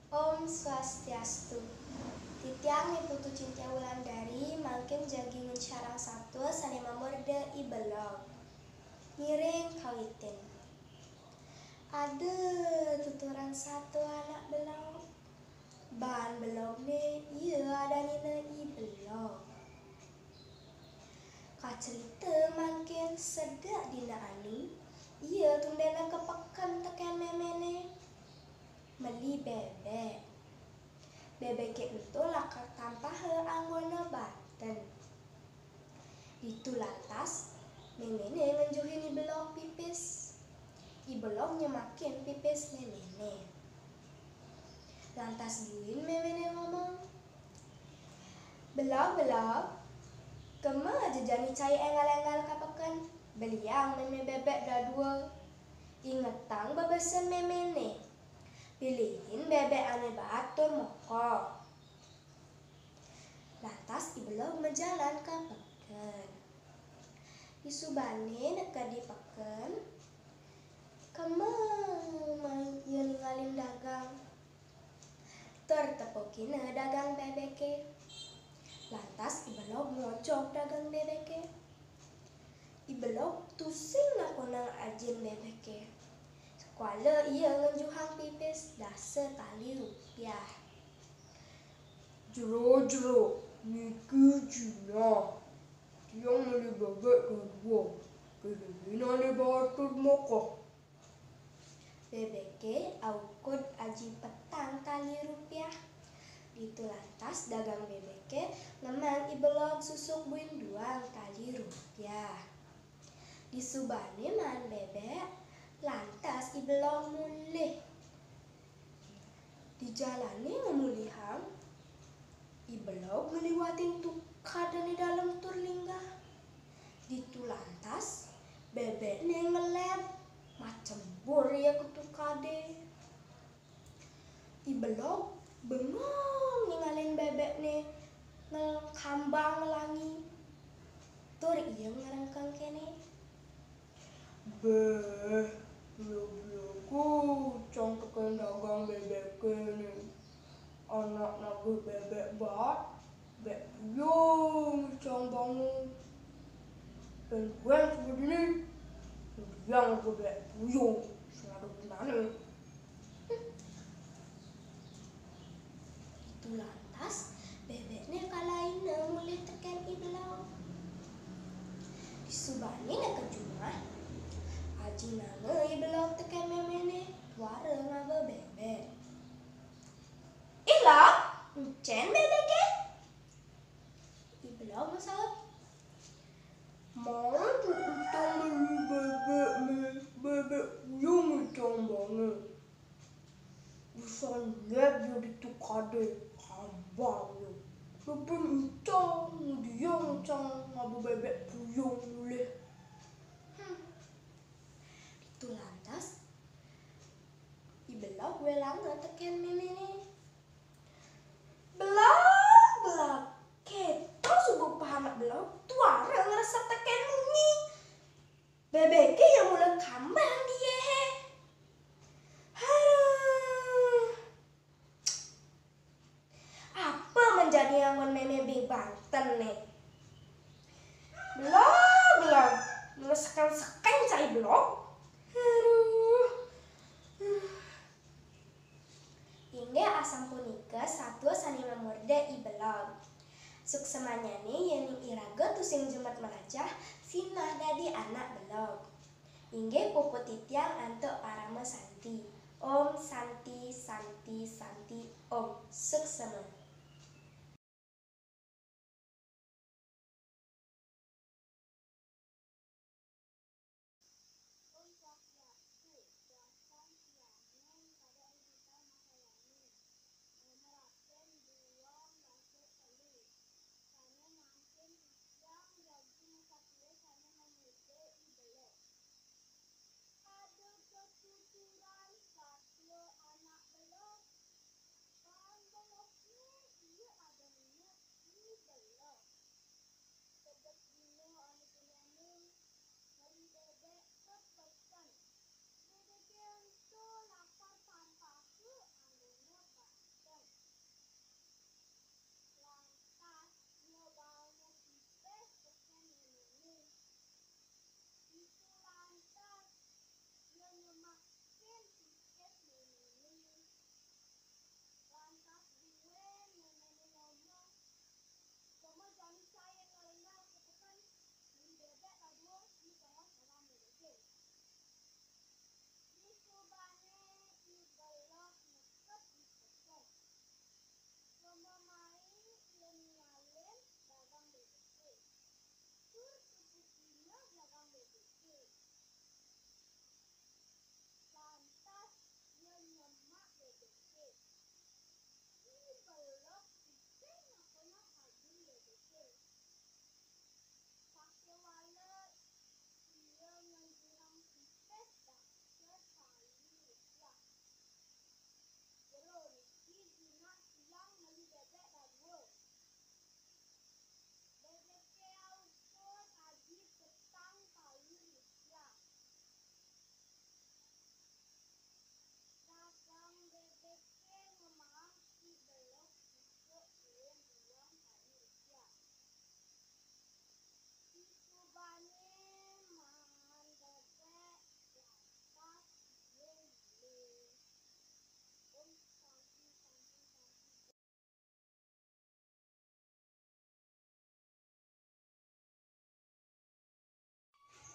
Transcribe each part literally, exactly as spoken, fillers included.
Om Swastiastu. Titiang Ni Putu Cynthia Wulandari mangkin jagi nguncarang satua sané mamurda I Belog. Ngiring kawitin. Ada tuturan satua anak belog. Baan belogné ia adanina I Belog. Kacerita mangkin sedek dina anu, ia tundéna ka peken tekén méméné. Meli bébék. Bébéké ento lakar tampaha anggona banten. Ditu lantas, méméné ngenjuhin I Belog pipis. I Belog nyemakin pipis méméné. Lantas buin méméné ngomong, "Belog, Belog, kema aja jani cai énggal-énggal ka peken, beliang mémé bébék dadua. Ingetang bebesen méméné. Pilihin bébék ané baat tur mokoh." Lantas I Belog majalan ka peken. Disubané neked di peken, kema mai ia ningalin dagang. Tur tepukina dagang bébéké. Lantas I Belog ngojog dagang bébéké. I Belog tusing nakonang ajin bébéké. Sekuala ia ngenjuhang pipis dasa tali rupiah. "Jero, jero, niki jinah. Tiang meli bébék dadua. Pilihin ané baat tur mokoh." Bébéké aukud aji petang tali rupiah. Ditu lantas dagang bébéké ngemang I Belog susuk buin duang tali rupiah. Disubané maan bébék, lantas I Belog mulih. Di jalané ngamulihang, I Belog ngliwatin tukad ané dalem tur linggah. Ditu lantas, bébékné ngeleb, macebur ia ka tukadé. I Belog bengong ningalin bébékné ngel-, kambang nglangi. Tur ia ngrengkeng kéné, "Béh, belo-belo kucang tekén dagang bébéké né. Anak nagih bébék baat, bébék puyung cang bangun. Pén buin suba dini, ngudiang bébék puyung, sing ada gunané." Ditu lantas, bébékné kalaina mulih tekén I Belog. Disubané neked jumah, ajinana I Belog tekén méméné, tuara ngaba bébék. "Ih, Log, encén bébéké?" I Belog masaut. "Mara ku icang meli bébék mé, bébék puyung icang bangun. Bisa nyeleb ia di tukadé, kambang ia. Bébék icang ngudiang cang ngaba bébék puyung mulih." Hmm. Ditu lantas, I Belog welanga tekén méméné. "Belog, Belog, kéto suba upah Anak Belog, tuara ngresep tekén munyi. Bébéké ia mula kambang di yéhé. Haduh. Apa men jani anggon mémé bé banten né? Belog, Belog, mula sekén-sekén cai Belog. Haduh." Inggih asapunika satua sané mamurda I Belog. Suksemannyané yéning iraga tusing jemet mlajah, sinah dadi anak belog. Inggih puput titiang antuk parama santi. Om Santi, Santi, Santi, Om. Suksema.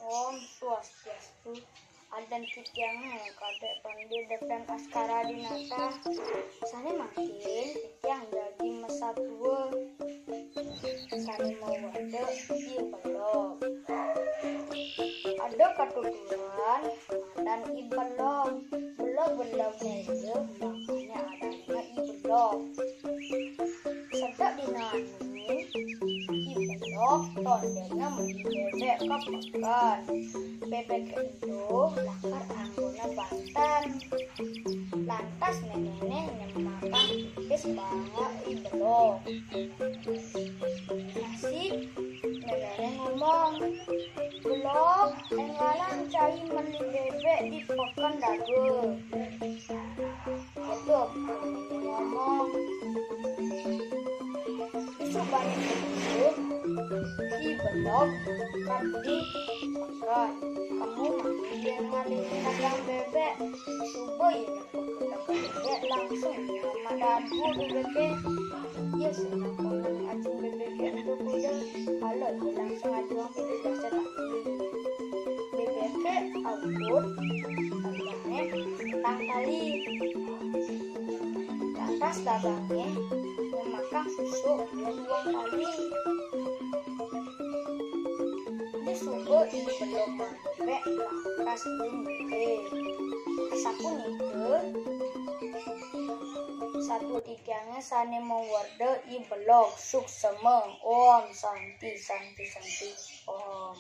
Om Swastiastu. Adan titiang Kadek Pandit Depten Askara Dinata. Sane mangkin titiang jagi masatua. Sane mawarda I Belog. Ada katuturan ngadan I Belog. Belog-belog ne dia, makanya adannya I Belog. Sedek dina anu, I Belog tondena meli bebek ka peken. Bebek ento lakar anggona banten. Lantas menene nyemakang pipis banga I Belog. Nasi menene ngomong, "Belog, enggalan cai meli bebek di peken dadu." Aduh, ngomong. Isuk banyak itu, I Belog kan di peken. Kamu mangkin ngalih dagang bebek. Suba ya dagang bebek langsung ya madadu bebek. Ya senang banget acing bebek itu kuda. Kalau ya langsung aja kita biasa tak beli. Bebek ampun, tang tali. Lantas dagange memakan susu dua tali. Ini suba I Belog bebek lakas bumbe. Sapunika satu titiange sane mawarda I Belog suksema. Om Santi, Santi, Santi. Om.